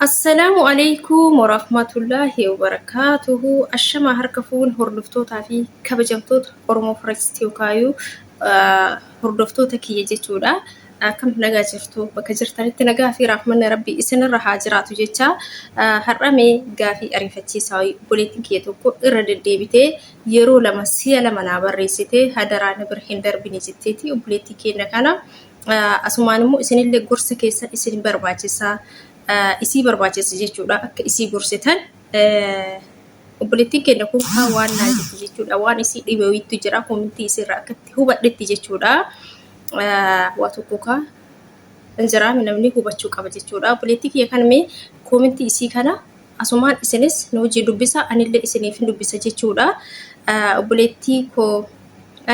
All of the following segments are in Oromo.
Assalaamu alaikum warahmatullaahi wabarakaatuhu. Ashamaa harka fuun hordoftootaa fi kabajamtoota Oromoo Firest yookaayuu hordoftoota kiyya jechuudha. Akkam nagaa jirtu bakka jirtanitti nagaa fi rahmanni rabbii isinirra haa jiraatu jecha har'a mee gaafii ariifachiisaa obboleettiin kiyya tokko irra deddeebitee yeroo lama si'a lama naa barreessite hadaraa na bira hin darbine jetteeti obboleettii keenya kana asumaan immoo isinillee gorsa keessan isin barbaachisa isii barbaachisa jechuudha akka isii gorsitan obboleettiin keenya kun kaa waan naa jette jechuudha waan isii dhibe wayiitu jira komintii isiirraa akka itti hubadhetti jechuudha waa tokko kaa hin jiraame namni hubachuu qaba jechuudha obboleettii kiyya kana mee komintii isii kana asumaan isinis nu hojii dubbisa anillee isiniif hin dubbisa jechuudha obboleettii koo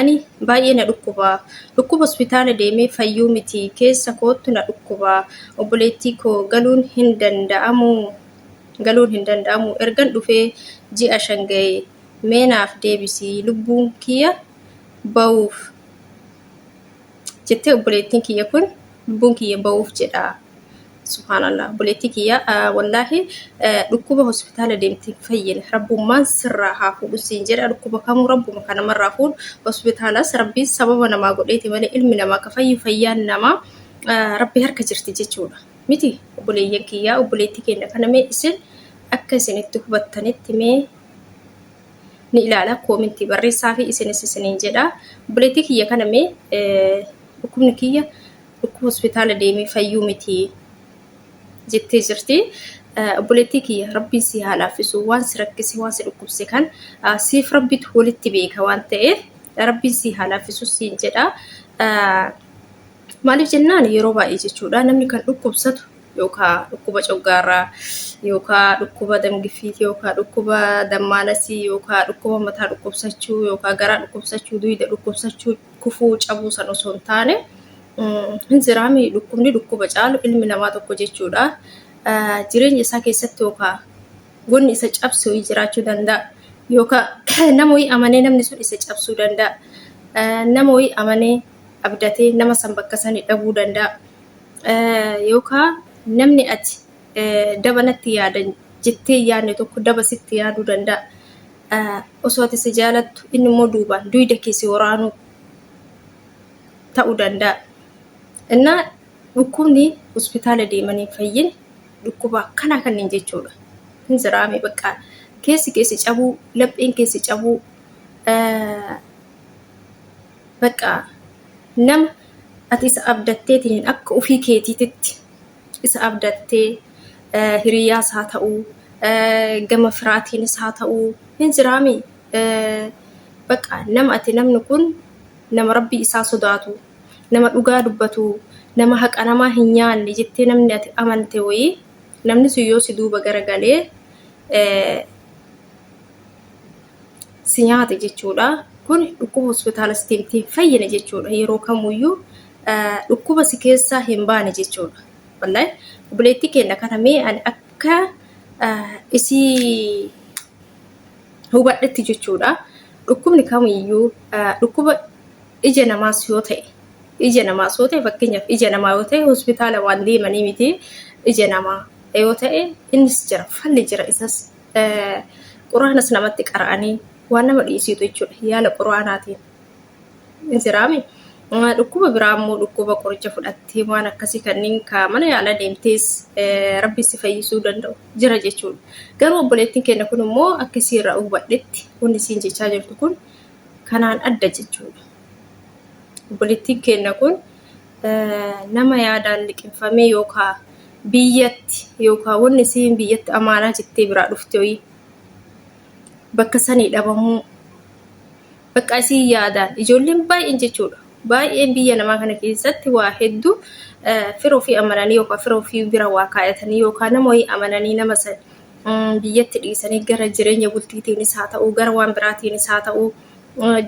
Ani baay'ee na dhukkuba. Dhukkuba hospitaala deemee fayyuu miti. Keessa koottu na dhukkuba. Obboleettii koo galuun hin danda'amuu? Galuun hin danda'amu. Ergan dhufee ji'a 5 ga'e. Mee naaf deebisi. Lubbuun kiyya ba'uuf jettee obboleettiin kiyya kun lubbuun kiyya ba'uuf jedha. Subhaanallah obboleettii kiyya wallaahi dhukkuba hospitaala deemte hin fayyine rabbummaan sirraa haa fuudhu siin jedha dhukkuba kamuu rabbuma kan namarraa fuudhu hospitaalas rabbiin sababa namaa godheeti malee ilmi namaa ka fayyu fayyaan namaa rabbi harka jirti jechuudha miti obboleeyyan kiyyaa obboleettii keenya kana mee isin akka isinitti hubattanitti mee ni ilaala koomintii barreessaa fi isinis isiniin jedha obboleettii kiyya kana mee dhukkubni kiyya dhukkuba hospitaala deemee fayyuu miti jettee jirti. Obboleettii kiyya rabbiin si haa laaffisu waan si rakkise waan si dhukkubse kan siif rabbitu walitti beeka waan ta'eef rabbiin si haa laaffisu siin jedha. Maaliif jennaan yeroo baay'ee jechuudha namni kan dhukkubsatu yookaan dhukkuba coggaarraa yookaan dhukkuba damgiffiitii yookaan dhukkuba dammaalasii yookaan dhukkuba mataa dhukkubsachuu yookaan garaa dhukkubsachuu duyda dhukkubsachuu kufuu cabuu san osoo hin taane hin jiraami dhukkubni dhukkuba caalu ilmi namaa tokko jechuudha. Jireenya isaa keessatti yookaan wanni isa cabsu wayii jiraachuu danda'a. Yookaan nama wayii amanee namni sun isa cabsuu danda'a. Nama wayii amanee abdatee nama san bakka sanii dhabuu danda'a. Yookaan namni ati daba natti yaadan jettee yaadne tokko daba sitti yaaduu danda'a. Osoo ati si jaalattu inni immoo duubaan duyda kee si waraanuu ta'uu danda'a. Innaa dhukkubni hospitaala deemanii hin fayyin dhukkuba akkanaa kanneen jechuudha. Hin jiraame bakka keessi keessi cabuu, lapheen keessi cabuu, bakka nama ati isa abdatteetiin akka ofii keetiititti isa abdattee hiriyaas haa ta'uu gama firaatiinis haa ta'uu hin jiraami bakka nama ati namni kun nama rabbii isaa sodaatu nama dhugaa dubbatu nama haqa namaa hin nyaanne jettee namni ati amante wayii namni sun yoo si duuba garagalee si nyaate jechuudha. Kun dhukkuba hospitaala si deemtee hin fayyine jechuudha. Yeroo kamuyyuu dhukkuba si keessaa hin baane jechuudha. Wallahi obboleettii keenya kana mee ani akka isii hubadhetti jechuudha. Dhukkubni kamiyyuu dhukkuba ija namaas yoo ta'e ija namaas yoo ta'e fakkeenyaaf ija namaa yoo ta'e hospitaala waan deemanii miti ija namaa yoo ta'e innis jira falli jira isas Quraanas namatti qara'anii waan nama dhiisiitu jechuudha. Yaala quraanaatiin hin jiraame. Dhukkuba biraa immoo dhukkuba qoricha fudhattee waan akkasii kanneen ka mana yaalaa deemtees rabbi si fayyisuu danda'u jira jechuudha. Garuu obboleettiin keenya kun immoo akka isii irraa hubadhetti wanni isiin jechaa jirtu kun kanaan adda jechuudha. Obboleettiin keenya kun nama yaadaan liqimfamee yookaa biyyatti yookaa wanni isiin biyyatti amaanaa jettee biraa dhufte wayii bakka sanii dhabamuu bakka isiin yaadaan ijoolleen baay'een jechuudha. Baay'een biyya namaa kana keessatti waa hedduu fira ofii amananii yookaan fira ofii bira waa kaayatanii yookaan nama wayii amananii nama san biyyatti dhiisanii gara jireenya bultiitiinis haa ta'uu gara waan biraatiinis haa ta'uu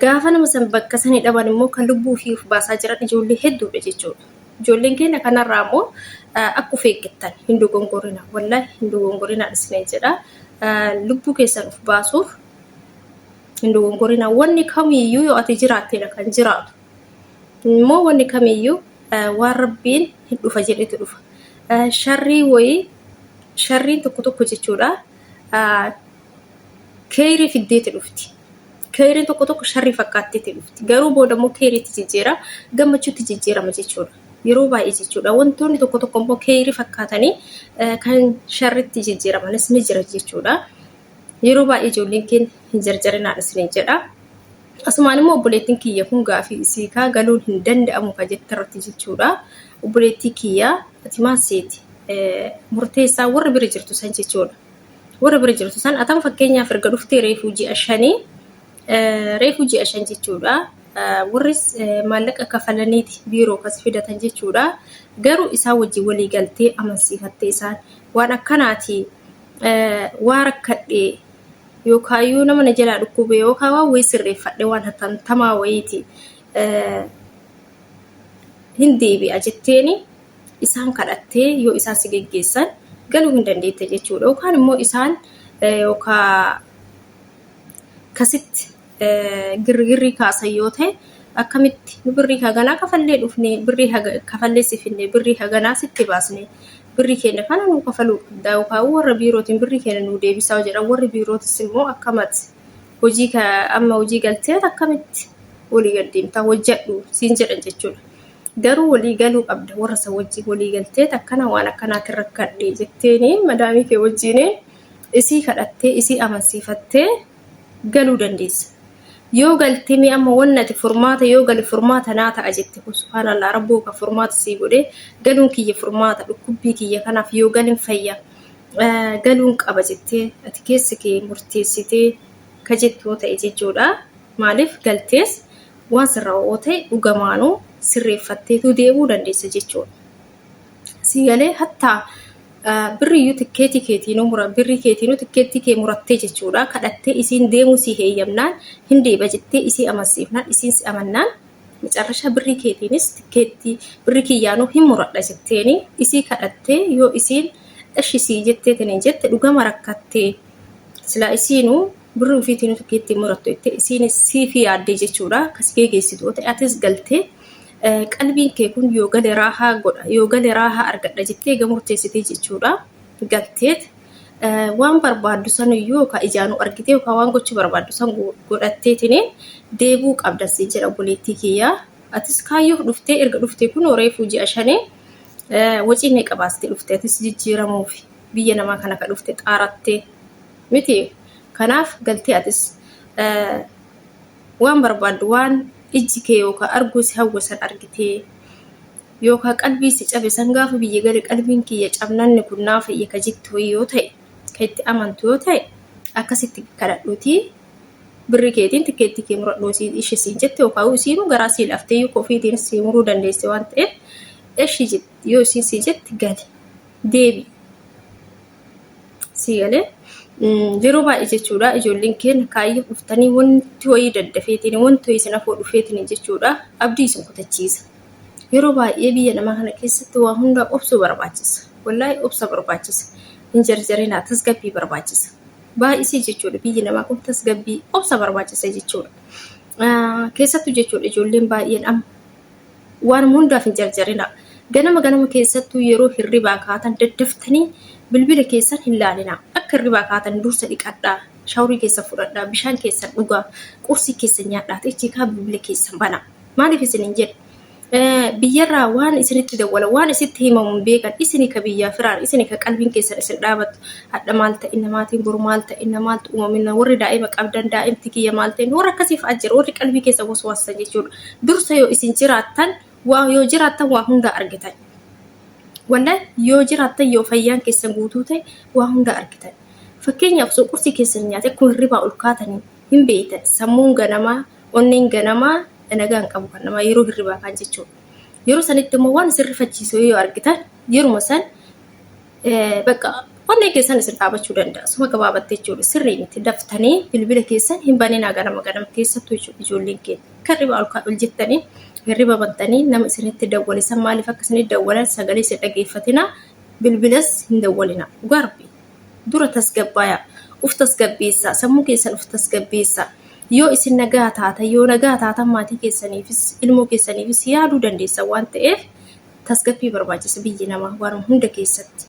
Gaafa nama san bakka sanii dhaban immoo kan lubbuu ofii of baasaa jiran ijoollee hedduudha jechuudha. Ijoolleen keenya kanarraa immoo akka of eeggattan hin dogongorina. Wallaahi hin dogongorina isiniin jedha. Lubbuu keessan of baasuuf hin dogongorina. Wanni kamiyyuu yoo ati jiraatteedha kan jiraatu. Immoo wanni kamiyyuu waan rabbiin hin dhufa jedhetu dhufa. Sharrii wayii Sharriin tokko tokko jechuudha keeyrii fiddeeti dhufti. Keeyriin tokko tokko sharrii fakkaatteeti dhufti. Garuu booda immoo keeyriitti jijjiira gammachuutti jijjiirama jechuudha. Yeroo baay'ee jechuudha. Wantoonni tokko tokko immoo keeyrii fakkaatanii kan sharritti jijjiiramanis ni jira jechuudha. Yeroo baay'ee ijoolleen keenya hin jarjarinaan isiniin jedha. Asumaan immoo obboleettiin kiyya kun gaafii isii kaa galuun hin danda'amu ka jette irratti jechuudha. Obboleettii kiyya ati maal seeti? Murteessaa warra bira jirtu san jechuudha. Warra bira jirtu san atam fakkeenyaaf erga dhuftee reefuu ji'a shanii reefuu ji'a 5 jechuudha. Warris maallaqa kafalaniiti biiroo kas fidatan jechuudha. Garuu isaan wajjin walii galtee amansiifattee isaan waan akkanaati waa rakkadhee yookaayyuu nama na jalaa dhukkube yookaan waan wayii sirreeffadhe waan hatantamaa wayiiti hin deebi'a jetteeni isaan kadhattee yoo isaan si geggeessan galuu hin dandeette jechuudha. Yookaan immoo isaan yookaan kasitti girrigirrii kaasan yoo ta'e akkamitti nu birrii haganaa kafallee dhufne birrii kafallee si finne birrii haganaa sitti baasne birrii keenya kana nuu kafaluu qabdaa yookaan warra biirootiin birrii keenya nuu deebisaa jedhan warri biirootis immoo akkamati hojii amma hojii galtee akkamitti walii gad deemtaa hojjedhu siin jedhan jechuudha. Garuu walii galuu qabda warra isa wajjin walii galtee akkana waan akkanaatiin rakkadhe jetteeni madaamii kee wajjin isii kadhattee isii amansiifattee galuu dandeessa. Yoo galtee mee amma wanni ati furmaata yoo gale furmaata naa ta'a jette kun subhaanallah rabboo kan furmaata sii godhee galuun kiyya furmaata dhukkubbii kiyya kanaaf yoo galin fayya galuun qaba jettee ati keessa kee murteessitee ka jettu yoo ta'e jechuudha. Maaliif galtees waan sirraa yoo ta'e dhugamaanuu sirreeffatteetu deemuu dandeessa jechuudha. Sii galee hattaa birriyyuu tikkeetii keetiinuu mura birrii keetiinuu tikkeettii kee murattee jechuudha kadhattee isiin deemuu sii heeyyamnaan hin deeba jettee isii amansiifnaan isiin si amannaan macarrashaa birrii keetiinis tikkeettii birrii kiyyaanuu hin muradha jetteeni isii kadhattee yoo isiin eshi sii jetteetiin hin jette dhugama rakkattee silaa isiinuu birrii ofiitiin tikkeettii murattu jettee isiinis siifi yaaddee jechuudha akkas geegeessitu ta'e atis galtee qalbiin kee kun yoo gale raahaa godha yoo gale raahaa argadha jettee eega murteessitee jechuudha galteet waan barbaaddu saniyyuu yookaan ijaanuu argitee yookaan waan gochuu barbaaddu san godhatteetiin deebuu qabda siin jedha obboleettii kiyyaa. Atis kaayyoof dhuftee erga dhuftee kun reefuu ji'a shanii wacii meeqa baastee dhufte atis jijjiiramuuf biyya namaa kana ka dhufte xaarattee miti. Kanaaf galtee atis waan barbaaddu waan ijji kee yookaan arguu si hawwe san argitee yookaan qalbii si cabe san gaafa biyya gale qalbiin kiyya cabnanni kun naa fayya ka jettu wayii yoo ta'e ka itti amantu yoo ta'e akkasitti kadhadhuutii birrii keetiin tikkeettii kee muradhu ishee siin jette yookaan isiinuu garaa sii laaftee yoo ofiitiin sii muruu dandeesse waan ta'eef ishii yoo isiin sii jette gali deebi. Sii galee yeroo baay'ee jechuudha ijoolleen keenya kaayyoo dhuftanii wanti wayii daddafeetiin wanti wayii isin afoo dhufeetiin jechuudha abdii isin kutachiisa. Yeroo baay'ee biyya namaa kana keessatti waa hundaa obsuu barbaachisa. Wallaahi obsa barbaachisa. Hin jarjarinaa tasgabbii barbaachisa. Baay'isee jechuudha biyyi namaa kun tasgabbii obsa barbaachisa jechuudha. Keessattuu jechuudha ijoolleen baay'een amma Waanuma hundaaf hin jarjarinaa. Ganama ganama keessattuu yeroo hirribaa kaatan daddaftanii bilbila keessan hin laalinaa. Akka hirribaa kaatan dursa dhiqadhaa, shaaworii keessan fudhadhaa, bishaan keessan dhugaa, qursii keessan nyaadhaa, achi kaa bilbila keessan banaa. Maaliif isiniin jedhe? Biyyarraa waan isinitti dawwala, waan isitti himamu hin beekan, isini ka biyyaa firaan, isini ka qalbiin keessan isin dhaabattu. Hadha maal ta'inna, maatiin boru maal ta'inna, maaltu uumaminna, warri daa'ima qabdan daa'imti kiyya maal ta'inna, warra akkasii fa'aa jira, warri qalbii keessan waswaasan jechuudha. Dursa yoo isin jiraattan waa yoo jiraattan waa hundaa argitan. Wallahi yoo jiraattan yoo fayyaan keessan guutuu ta'e waa hundaa argitan. Fakkeenyaaf osoo qursii keessan nyaate akkuma hirribaa ol kaatanii hin beektan sammuun ganamaa onneen ganamaa nagaa hin qabu kan namaa yeroo hirribaa kaan jechuudha. Yeroo sanitti immoo waan isin rifachiisu yoo argitan yeruma san bakka onneen keessan isin dhaabachuu danda'a. Suma gabaabatte jechuudha. Sirrii miti. Daftanii bilbila keessan hin baninaa ganama ganama keessattuu jechuudha ijoolleen keenya. Kan hirriba ol ol jettanii hirriba bantanii nama isinitti dawwale san maaliif akka isinitti dawwalan sagalee isin dhageeffatina bilbilas hin dawwalina. Dhugaa rabbi. Dura tasgabbaayaa. Uf tasgabbeessaa. Sammuu keessan uf tasgabbeessaa. Yoo isin nagaa taatan yoo nagaa taatan maatii keessaniifis ilmoo keessaniifis yaaduu dandeessan waan ta'eef tasgabbii barbaachisa biyyi namaa waan hunda keessatti.